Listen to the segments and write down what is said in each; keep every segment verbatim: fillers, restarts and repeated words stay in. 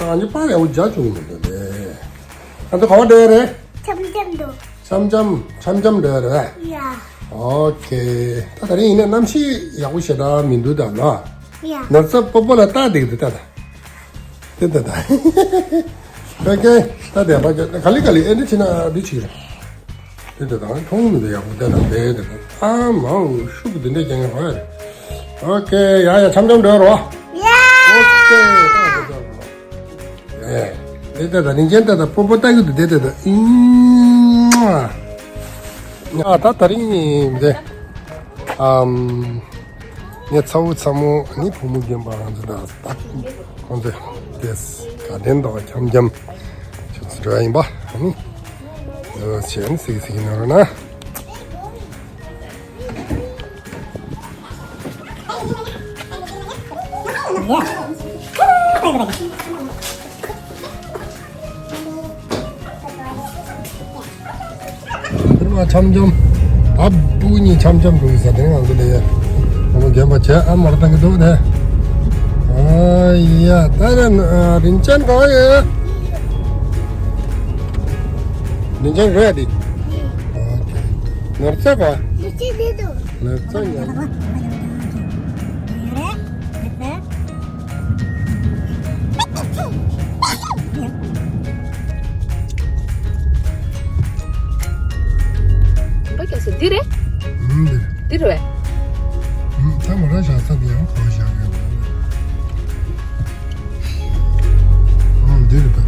ང་ཚོ་པར་ཡག་པོ་རྒྱག་བྱུང་མི་འདུག་ལེ། ང་ཚོ་ག་པར་འགྲོ་ཡ་རེད། འཆམ་འཆམ་འགྲོ། འཆམ་འཆམ་འཆམ་འཆམ་འགྲོ་ཡ་རེད། ཡ། ཨོ་ཁེ། ད་དེ་རིང་ཡིན་ན་གནམ་གཤིས་ཡག་པོ་ཞེ་དྲག་མི་འདུག་ད་ལ། ཡ། ནགས་ཚལ་སྤོ་སྤོ་ལ་ལྟ་བསྡད་ཀྱི་འདུག་ད་ད། དེ་ད་ད། ཨོ་ཁེ། ད་དེ་པར་རྒྱག་ག་ལེ་ག་ལེ་ཨེ་འདྲ་བྱས་ན་འདི་བྱེད་ཀྱི་རེད། དེ་དེ་དང་མཐོང་མི་འདུག་ཡག་པོ་དེ་དང་དེ་དེ་དང་ཨ་མའོ་ཤུགས་དེ་འདྲ་རྒྱག་མཁན་ཧོ་ཡ་རེད། ཨོ་ཁེ། ཡ་ཡ་འཆམ་འཆམ་འགྲོ་རོ། ཡ། ཨོ་ཁེ། ད་དེ་དེ་ཨེ། དེ་དེ་དང་རིན་ཆེན་དེ་དང་སྤོ་སྤོ་ལྟ་གི་འདུག་དེ་དེ་དང་ཨིན། ཡ་ད་དེ་རིང་འདི་ཨམ། ངའི་ཚ་བོ་ཚ་མོ་ནི་བུ་མོ་རྒན་པ་ང་ཚོ་དང་ད་ཁོང་ཚོ་དེས་དགའ་ལྡན་དང་འཆམ་འཆམ་ཆུ་ཚོད་འགྲོ་ཡ་ཡིན་པ་ཨ་ནི་འོ་བྱས་ནི་སིག་སིག་ནོར་ན། འདིར་མ་འཆམ་འཆམ། ད་སྤུ་གུ་གཉིས་འཆམ་འཆམ་འགྲོ་ཡི་ས་དེ་ང་ཚོ་ལས་ཡ། ཁོང་རྒན་པ་བྱས་ཨ་མར་བཏང་གི་འདུག་དེ། ཨ་ཡ་ད་རེ་རིན་ཆེན་ག་ཡོད། རིན་ཆེན་རེད་དེ། ཨོ་ཁེ། ནོར་རྩ་ག་ནོར་རྩ་ཉར། འདི་རེད། ཨུམ། འདི་རེད། འདི་རེད་བས། ཨུམ། ད་མོ་ར་བཞག་ས་དེ་ཡང་གོ་བཞག་ཡོད། ཨུམ། འདི་རེད་ད།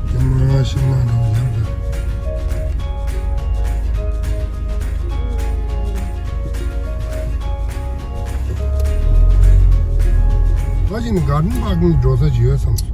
ཀྱེ་མ་ཤིང་ནགས་འདྲ་བོ་ཡར་འདི། ད་ཅིག་ནི་གར་ཌེན་པཱརྐ་ནི་འགྲོ་ས་ཅིག་ཡོད་བསམ་སོང་།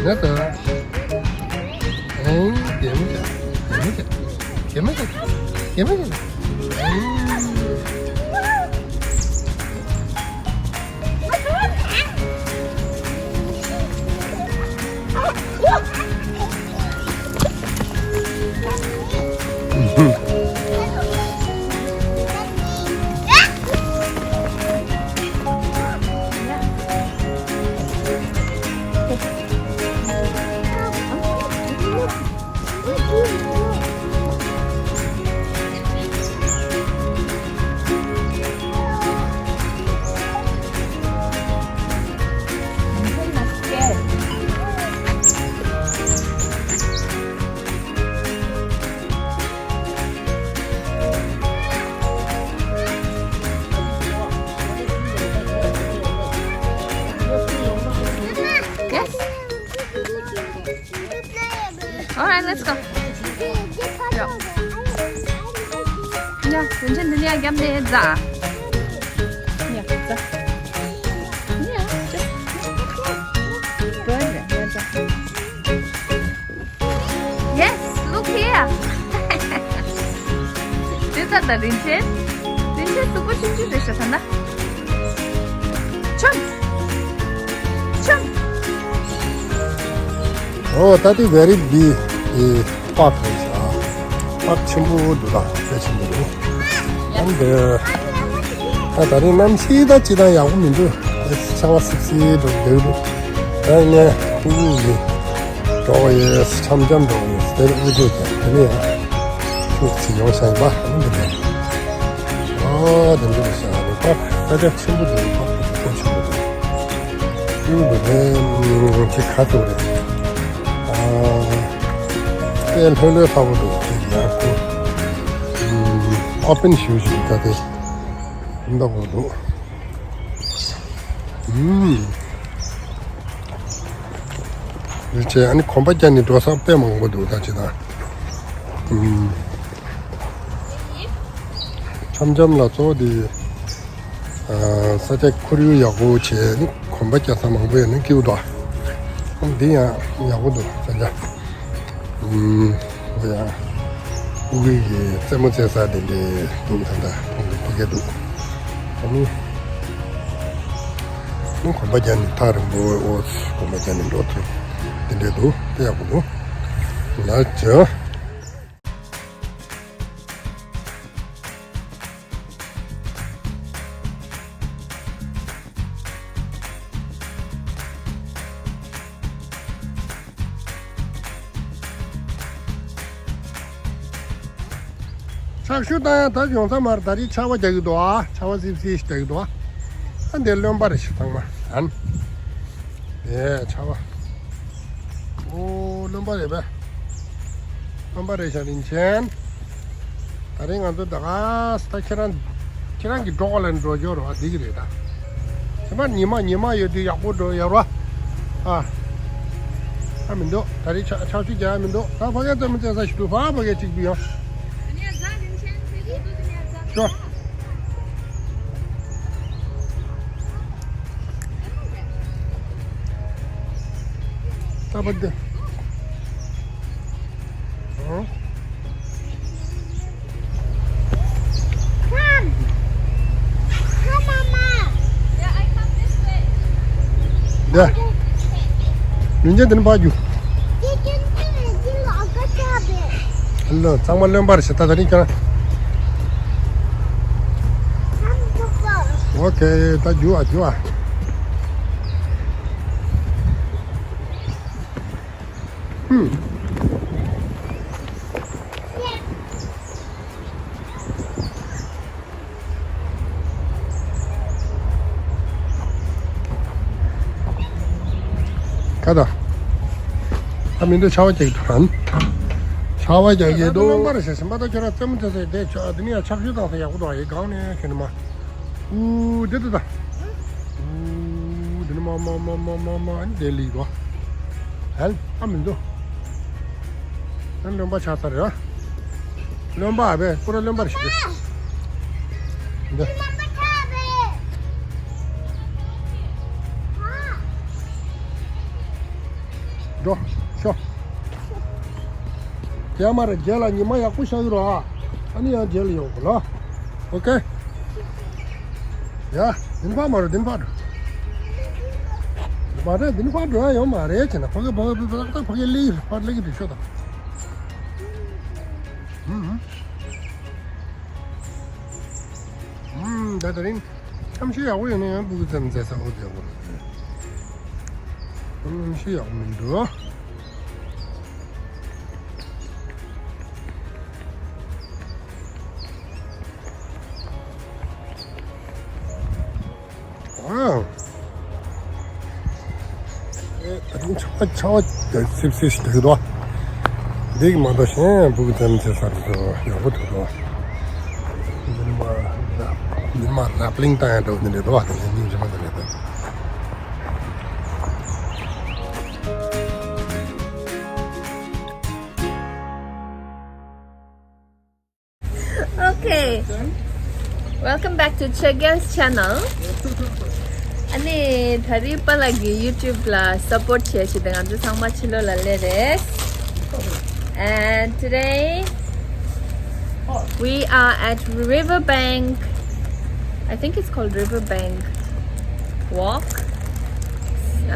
ང་ད། ཨེ། གད་མོ་བྱ། གད་མོ་བྱ། གད་མོ་བྱ། གད་མོ་བྱ། ཨེ། Yes. All right, let's go. Yeah. ཡ། རིན་ཆེན་འདི་ནས་རྒྱབ་ནས་འཛའ། ཡ། འཛའ། ཡ། འཛའ། འཛའ། Yes, look here. དེ་ལྟར་ད་རིན་ཆེན། རིན་ཆེན་གཟུགས་པོ་ཆུང་ཆུང་རེད་ཤག་ད་ན། ཆུང་། ཆུང་། ཨོ་ད་དེ་very big park རེད་ཤག་པརྐ་ཆེན་པོ་འདུག་ད་ཚད་ཆེན་པོ་རེད། ཨ་འདི། ད་ད་རིང་གནམ་གཤིས་ད་ཅི་ད་ཡག་པོ་མི་འདུག་ཆར་པ་སིབ་སིབ་འགྲོ་གི་འདུག་ད་ངས་ཕྲུ་གུ་གི་འགྲོ་བ་ཡོད། འཆམ་འཆམ་འགྲོ་བ་ཡོད། དེ་ནས་ཨུ་ཚུགས་ཀྱང་དེ་ནས་ཡང་ཤུགས་ཆེ་ཡོང་བྱས་པ་འདི་ནས། ཨོ་དེ་འདྲ་ཞིག་རེད་པ། ས་ཆ་ཆེན་པོ་འདུག་པ། ས་ཆ་ཆེན་པོ་འདུག་ཡུལ་འདི་ནས་ཅིག་ཁ་ཐུག་རེད། ཨ་དཔེ་ལྷོད་ལྷོད་ཚ་པོ་འདུག་ཅིག་ཡང་ཁུ་ཨོ་པན་ཞུ་ཞུ་ད་དེ་འདུག་འདུག་ཨུམ། རེད་ཆེ། ཨ་ནི་གོམ་པ་རྒྱག་ནས་འགྲོ་ས་དཔེ་མང་པོ་འདུག་ད་ཅི་ད། ཨུམ། འཆམ་འཆམ་ལ་གཙོ་བོ་དེ། ཨ་ས་ཆ་ཁོར་ཡུག་ཡག་པོ་བྱས་ནས་གོམ་པ་རྒྱག་ས་མང་པོ་ཡོད་ན་སྐྱིད་པོ་འདུག་ཨ་འདི་ཡང་ཡག་པོ་འདུག་ས་ཆ། ཨུམ། འོ་ཡ། ཨུ་གུ་གི་རྩེད་མོ་རྩེ་ས་དེ་འདྲའི་འདུག་ད་ལྟ་ཁོང་གི་ཕ་གི་འདུག་ཨ་ནི། ཨུ་གོམ་པ་རྒྱག་ནས་ཐག་རིང་པོ་ཨོ་གོམ་པ་རྒྱག་ནས་འགྲོ་ཐུབ་དེ་འདྲའི་འདུག་དེ་ཡག་པོ་འདུག་ལ་ཅོ། ཕྱག་ཤུ་བཏང་ཡང་ད་ཡོང་ས་མ་རེད། ད་རེས་ཆར་པ་རྒྱག་གི་འདུག་ཨ་ཆར་པ་སིབ་སིབ་ཞིག་རྒྱག་གི་འདུག་ཨ་འདིར་རློན་པ་རེད་ཤག་ཚང་མ་ཨན། དེ་ཆར་པ། ཨོ་རློན་པ་རེད་པས། རློན་པ་རེད་ཤག་རིན་ཆེན། ད་རིང་ང་ཚོ་ད་ག་ས་ད་ཁྱེད་རང་ཁྱེད་རང་གི་འགྲོ་བ་ལ་འགྲོ་རྒྱུ་རོ་འདི་གི་རེད་ད། ཁྱེད་མ་ཉི་མ་ཉི་མ་ཡོད་དུས་ཡག་པོ་འགྲོ་ཡག་རོ། ཨ་ཨ་མི་འདུག་ད་རིང་ཆ་ཆར་ཆུ་རྒྱག་མི་འདུག་ད་ཕ་གི་རྩེད་མོ་རྩེ་ས་ཞིག་འདུག་ཕ་ཕ་གི་གཅིག་བུ་ཡོང་། ཤོ། ད་བར་དུ། ཨོ། Come. Come, Mama. འདི། མིང་ཅན་དེ་ནི་ཕ་རྒྱུ། ལོ་ཚང་མ་རློན་པར་བྱེད་ད་ད་རིང་ཁྱོད། ཨོ་ཁེ་ད་རྒྱུ་ཨ་རྒྱུ་ཨ། ཧུམ། ཁ་ད། ད་མི་འདུག་ཆར་པ་རྒྱག་གི་འདུག་ཧན། ཆར་པ་རྒྱག་གི་འདུག་ད་ལོང་པར་བྱས་ཟིན་པ་ད་ཁྱོད་རང་རྩེད་མོ་རྩེ་ས་དེ་ཆ་དེ་ནི་ཡང་ཆར་ཆུ་བཏང་ས་ཡག་པོ་འདུག་ཨ་ཡི་སྒང་ནས་ཁྱོད་ནི་མ། ཨུ་དེ་དེ་ད། ཨུ་དེ་ནི་མ་མ་མ་མ་མ་མ་ཨ་ནི་དེ་ལི་གོ་ཧན་ཨ་མི་འདུག་ཨ་ནི་རློན་པ་ཆགས་ཚར་རེད་ཨ། རློན་པ་ཨ་བས་པུ་ར་རློན་པ་རེད་ཤི་བས། འདི། འགྲོ། ཤོག་ཡ་མ་རེད་རྗེས་ལ་ཉི་མ་ཡག་པོ་ཤར་གི་རོ་ཨ། ཨ་ནི་ཡང་རྗེས་ལ་ཡོང་གོ་ལ། ཨོ་ཀེ། ཡ། འདི་ཕར་མ་རེད་འདི་ཕར་འགྲོ། མ་རེད་འདི་ཕར་འགྲོ་ཡ་ཡོང་མ་རེད་བྱས་ན་ཕ་གི་ཕ་གི་ཕ་གི་ཕ་གི་ལི་ཕར་ལི་གི་འདུག་ཤོག་དང་། ཧུམ། ཧུམ། ད་དེ་རིང་། གནམ་གཤིས་ཡག་པོ་ཡོད་ན་ཡང་སྤུ་གུ་ཙམ་མཛེས་ས་འོ་དེ་འོ། གནམ་གཤིས་ཡག་པོ་མི་འདུག་ཨ། ཨེ་ད་རིང་ཆར་པ་ཆར་པ་སིབ་སིབ་ཞིག་རྒྱག་གི་འདུག་འདི་གི་མ་གཏོགས་གཞན་སྤུ་གུ་ཙམ་ཚེ་སར་འགྲོ་ཡག་པོ་འདུག་འདུག་འདི་ནི་མ་འདི་ནི་མ་རབ་གླིང་བཏང་ཡ་འགྲོ་འདི་འདྲ་འདུག་བ། དེ་ནི་སྙིང་རྗེ་མ་འདི་འདྲ་འདུག Okay. Welcome back to Chega's channel. ཨ་ནི་ད་རེས་པཱ་ལགས་ཀྱི་YouTube ལ་support བྱས་ཤིག་དང་ང་ཚོ་ཚང་མ་ཕྱི་ལོགས་ལ་སླེབས་རེད། And today we are at Riverbank. I think it's called Riverbank Walk.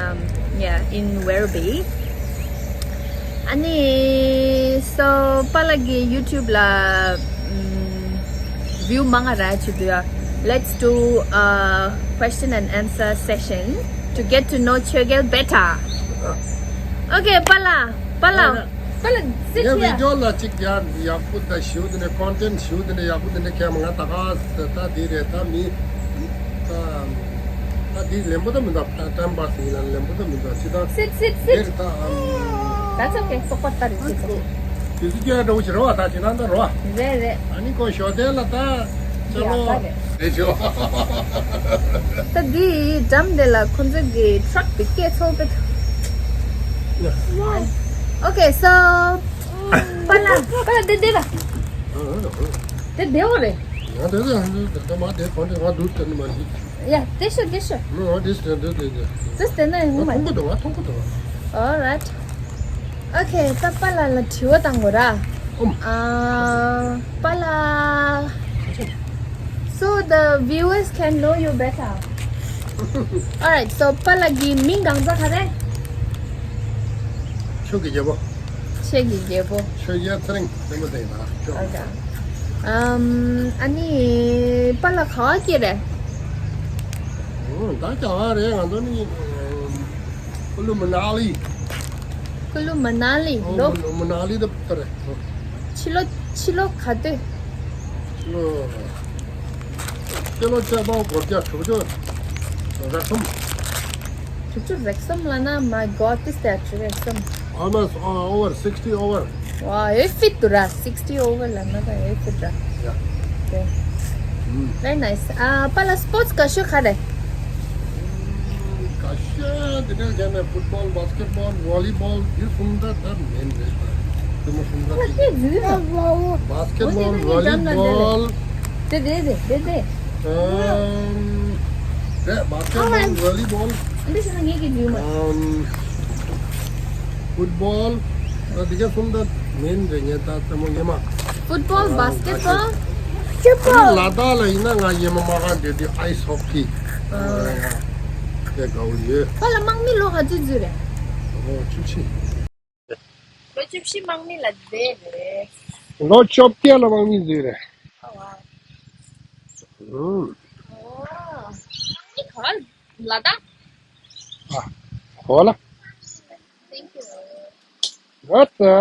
Um, yeah, in Werribee. ཨ་ནི་so པཱ་ལགས་ཀྱི་YouTube ལ་ཨམ་view མང་ང་རག་ཆེད་དུ་ཡ། Let's do a question and answer session to get to know Choegel better. Okay, Pala, Pala, Pala, sit ངས་བི་ཌི་ཡོ་ལ་གཅིག་ཡག་ཡག་པོ་དང་ཞིའུ་དེ་ནས་ཀོན་ཊེན་ཊི་ཞིའུ་དེ་ནས་ཡག་པོ་དེ་འདྲ་ཁྱེར་མ། ང་ད་ག་ད་དེ་རེད། ད་མི་ད་ད་དེ་ལེན་པོ་ད་མི་འདུག་ད་ཊེམ་པ་སི་ཡིན་ན་ལེན་པོ་ད་མི་འདུག་ཅི་ད། Sit, sit, sit. དེར་ད་ཨམ། That's okay. སོག་པ་ལྟ་རེ་བྱེད་ཆོག་དེ་ཚོ་སྐྱོ་འདྲ་བོ་ཞིག་རེད་བ། ད་ཅི་ན་ད་རོ། རེད་རེད། ཨ་ནི་ཁོ་ཞོ་དེ་ལ་ད་ཅ་ལོ། ཡག་པ་རེད། རེད་ཆོ། ད་འདི་འགྲམ་དེ་ལ་ཁོ་ཚོ་གི་ཊྲག་དེ་སྐད་ཚོར་བེད། Okay, so པ་ལ་པ་ལ་དེ་དེ་ལ་དེ་དེ་འོ་རེད། ང་དེ་དེ་ང་དེ་དེ་མ་དེ་གོན་དེ་ང་དུ་དེ་ནི་མ་ཞིག Yeah, this should, this should. No, this, this, this, this. This, this, no, no, no. All right. Okay, so Pala la chiwa tangora. Um. Uh, Pala. So the viewers can know you better. All right, so Pala gi ming gangza khare? Choegel Gyalpo. Choegel Gyalpo. Choegel Tsering, Tsering. Okay. Um, ani Pala kha kire? ད་རྒྱ་གར་རེད། ང་ཚོ་ནི་ཀུ་ལུ་མ་ན་ལི། ཀུ་ལུ་མ་ན་ལི་ལོ། མ་ན་ལི་ད་ཕར་རེད། ཕྱི་ལོ་ཕྱི་ལོ་ག་དུས། ཕྱི་ལོ་ཕྱི་ལོ་ཆིག་སྟོང་དགུ་བརྒྱ་དྲུག་ཅུ་རེ་གསུམ། དྲུག་ཅུ་རེ་གསུམ་ལ་ན། My God, this day དྲུག་ཅུ་རེ་གསུམ། Almost uh, over sixty over. Wow, ཨེ་ཕིད་དུ་ར། sixty over ལ་ན་ད་ཨེ་ཕིད་ར། Yeah. Okay. Mm. Very nice. ཨ་པ་ལ་སི་པོར་ཊི་སི་དགའ་ཤོས་ག་རེ། དགའ་ཤོས་འདི་འདྲ་ཟེར་ན་ཕུཊ་བོལ། བྷ་སི་ཀེཊ་བོལ། ཝོ་ལི་བོལ། འདི་གསུམ་ད་ད་མེན་རེད། ད་དེ་མོ་གསུམ་ད་དེ་རེད། བྷ་སི་ཀེཊ་བོལ། ཝོ་ལི་བོལ། དེ་དེ་དེ་དེ་དེ། ཨམ། རེད། བྷ་སི་ཀེཊ་བོལ། ཝོ་ལི་བོལ། འདི་ཤེས་ན་ངེད་ཀྱི་རྒྱུས་མ། ཨམ། ཕུཊ་བོལ། ད་འདི་ག་གསུམ་ད་མེན་རེད། ངས་ད་ལྟ་མོ་སྔོན་མ། ཕུཊ་བོལ། བྷ་སི་ཀེཊ་བོལ། ཨ་ནི་ལ་དྭགས་ལ་ཡིན་ན་ང་སྔོན་མ་མ་ག་འདྲེ་འདི་ཨའི་སི་ཧོ་ཀི། ཨ། དེ་དགའ་བོ་ཡོད། ཁོ་ལ་དམག་མི་ལོ་ག་ཚོད་ཚོད་རེད། ཨོ་བཅུ་བཞི། ལོ་བཅུ་བཞི་དམག་མི་ལ་བསྡད་རེད། ལོ་བཅོ་བརྒྱད་ལ་དམག་མི་བཟོས་རེད། ཨ་ཝ། ཨུམ། ཨོ། དམག་མི་ག་པར། ལ་དྭགས། ཨ། གོ་ལ། Thank you. ཨ་ཙི།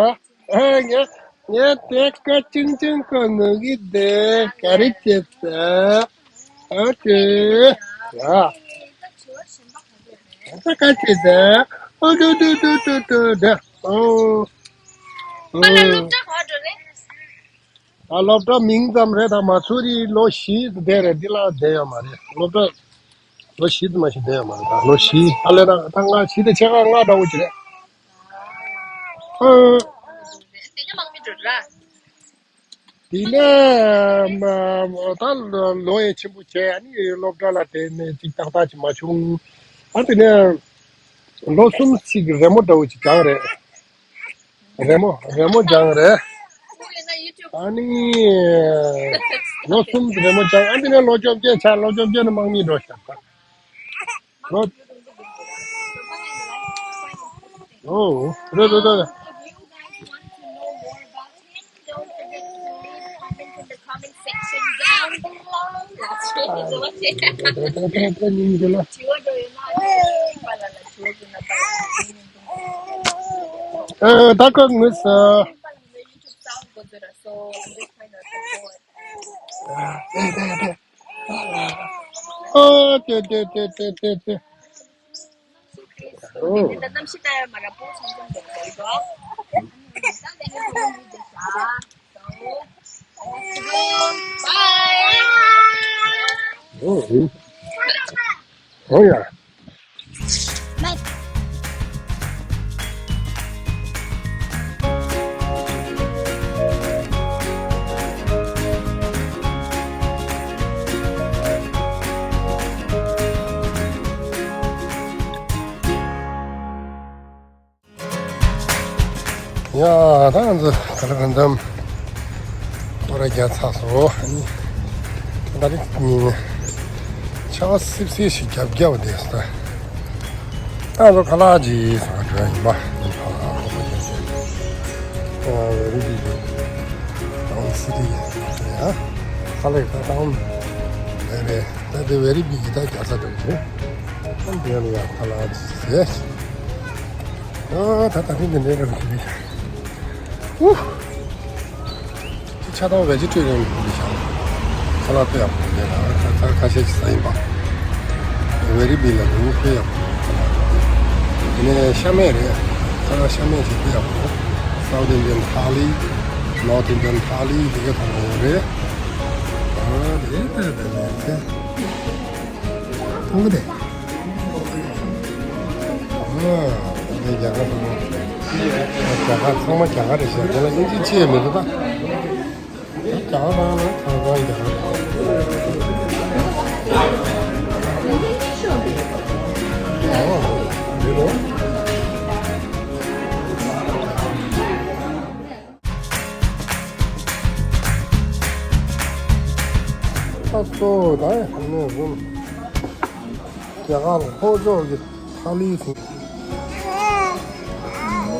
ཨེ། ངས་ངས་དེ་ཀ་ཅིང་ཅིང་གོ་ནུ་གི་དེ་ག་རེ་བྱེད་ས། ཨ་ཙི། ཡ། ད་ག་ཅི་ད། ཨོ་ཏུ་ཏུ་ཏུ་ཏུ་ཏུ་ད། ཨོ། ཨོ། ཨ་ལ་སློབ་གྲྭ་ག་འགྲོ་རེད། ཨ་སློབ་གྲྭ་མིང་ཙམ་རེད། ད་མ་ཚུར་རི་ལོ་བཞི་བསྡད་རེད། འདི་ལ་བསྡད་ཡོད་མ་རེད། སློབ་གྲྭ་ལོ་བཞི་དུ་མ་ཞིག་བསྡད་ཡོད་མ་རེད། ད་ལོ་བཞི་ཨ་ལས་ད་ད་ལྔ་བཞི་དང་ཕྱེད་ཀ་ལྔ་འདྲ་བོ་ཅིག་རེད། ཨོ། དེ་ནས་དམག་མི་འགྲོ་ར། དེ་ནས་ད་ལོ་ཡང་ཆེན་པོ་བྱས། ཨ་ནི་སློབ་གྲྭ་ལ་དེ་ནས་ཅིག་ཏག་ཏག་ཅིག་མ་བྱུང་། ཨ་དེ་ནས་ལོ་གསུམ་ཅིག་རི་མོ་འདྲ་བོ་ཅིག་སྦྱངས་རེད། རི་མོ་རི་མོ་སྦྱངས་རེད། ཨ་ནི་ལོ་གསུམ་རི་མོ་སྦྱངས། ཨ་དེ་ནས་ལོ་བཅོ་བརྒྱད་ཆགས། ལོ་བཅོ་བརྒྱད་ནས་དམག་མི་འགྲོ་ཤག་ད། ལོ། ཨོ། རེད་རེད་རེད། Don't forget to leave comment in the comment section down below. ཨ་ད་ཁོ་ངུས་སོང་། So I'm just trying to support. ཨོ་ཏེ་ཏེ་ཏེ་ཏེ་ཏེ། ཨོ། ཨོ་ཡ། ཡ། ད་ང་ཚོ་ད་ལྟ་གང་འཚམ་ཐོ་རེ་བརྒྱབ་ཚར་སོང་། ཨ་ནི་ད་རེས་ཉིན་ཆར་པ་སིབ་སིབ་ཞིག་རྒྱབ་རྒྱབ་བསྡད་སོང་། ད་ང་ཚོ་ཁ་ལག་ཅིག་ཟ་ག་འགྲོ་ཡ་ཡིན་པ། ཡིན་པ། ཨ་ཁོ་པ་ཡིན་ཞེས། ཨ་རི་འདི་ཡིན། ཊའུན་སི་ཊི་ཡིན་ཡ། ཁ་ལག་ད་ཊའུན། རེད། ད་དེ་very big ད་རྒྱ་ཚ་འགྲོ་གི་རེད། ཨ་འདི་ལ་ཡ་ཁ་ལག་ཅིག་བཟས། ཨ་ད་ད་ཐེངས་འདི་འདྲའི་འགྲོ་གི་རེད། ཨུ། ཆ་ཚང་བེ་ཇི་ཊེ་རི་ཡན་འདི་ཤ་ཁ་ལག་དཔེ་ཡག་པོ་འདི་ལ་ཁ་ཁ་ཁ་ཤས་ཅིག་ཟ་ཡིན་པ། very big ལ་འདི་དཔེ་ཡག་པོ། དེ་ནས་ཤ་མེད་རེད། ཁ་ལག་ཤ་མེད་ཅིག་དཔེ་ཡག་པོ། South Indian thali, North Indian thali འདི་ག་ཐང་ཡོད་རེད། ཨ་དེ་དེ་དེ་དེ་དེ། ཐང་གི་དེ། ཨ་དེ་རྒྱ་གར་ཚང་མ། རྒྱ་གར་ཚང་མ་རྒྱ་གར་རེད་ཤག་དེ་ལ་ཨིན་ཇི་ཅི་ཡང་མི་འདུག་ད། རྒྱ་གར་ཚང་མ་ཚང་ཚང་རྒྱ་གར། ཨོ་འདི་ལོ། ད་གཙོ་བོ་ད་ཡང་ནས་བཟུང་རྒྱ་གར་ལྷོ་ཕྱོགས་ཀྱི་ཐ་ལི་ཟིན།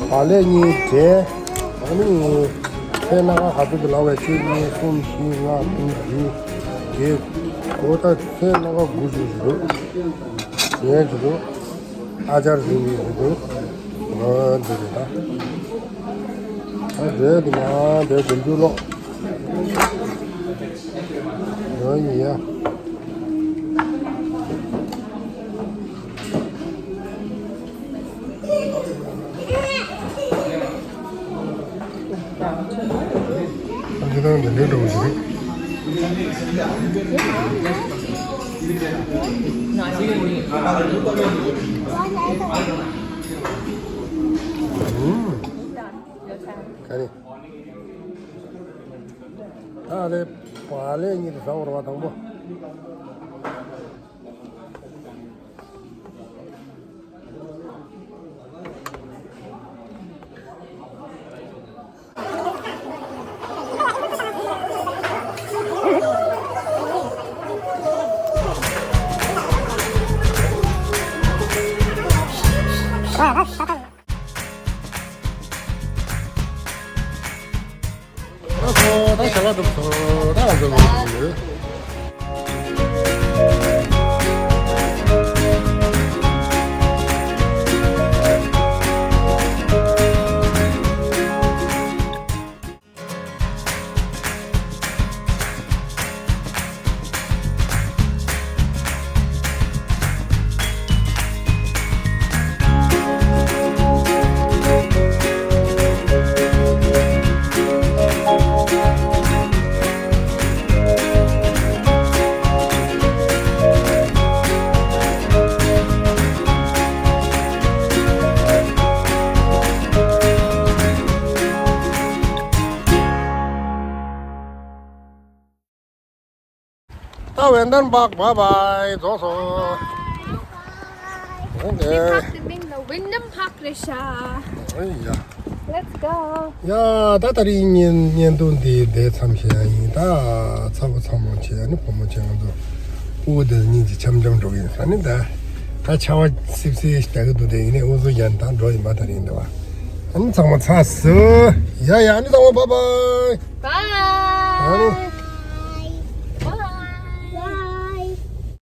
བག་ལེབ་གཉིས་འབྲས། ཨ་ནི་ཚལ་སྣ་ཁ་ག་ཚོད་ཀྱི་ལ་བའི་གཅིག་གཉིས་གསུམ་བཞི་ལྔ་བདུན་བདུན་བརྒྱད་དགུ། ད་ཚལ་སྣ་ཁ་དགུ་བཅུ་ཞིག་འདུག་ཉེར་བཅུ་འདུག་ཨ་ཅར་ཟིན་གྱི་ཞིག་འདུག་ཨ་འདི་རེད་ད། ཨ་འདྲས་འདི་མ་འདྲས་བདུན་ཅུ་ལོག་འོ་ཡ། ཨ་ཅེ་ད་འདི་འདྲའི་འདྲ་བོ་ཞིག་རེད། ཨུམ། ག་རེ། ད་ཨ་རེ་བག་ལེབ་གཉིས་དེ་ཟ་བར་བ་དང་པོ། ད་ཞལ་ལག་འགྲུབ་སོང་། ད་ང་ཚོ་ལོག་འགྲོ་གི་ཡོད། ད་ཝན་ཏན་པཱག་བྷའི་བྷའི་རྫོགས་སོང་། ཝན་ཏན་པཱག་དེ་མིང་ལ་ཝན་ཏན་པཱག་རེད་ཤག་ཨེ་ཡ། Let's go. ཡ་ད་ད་རིང་བརྙན་བརྙན་ཐུང་འདི་འདིར་མཚམས་བཞག་ཡིན། ད་ཚ་བོ་ཚ་མོ་བྱས་ནི་བུ་མོ་བྱས་ང་ཚོ་དབུ་འདི་གཉིས་ཀྱིས་འཆམ་འཆམ་འགྲོ་གི་ཡིན་ས་ནི། ད་ད་ཆར་པ་སིབ་སིབ་ཞིག་རྒྱག་གི་འདུག་དེ་ཡིན་ནའི་དབུ་གཟུགས་ཡང་ད་འགྲོ་ཡིན་པ་ད་རིང་འདི་བ། ཨ་ནི་ཚང་མ་ཚ་སུ། ཡ་ཡ་ཨ་ནི་ཚང་མ་བྷའི་བྷའི། Bye. ཨ་ནི།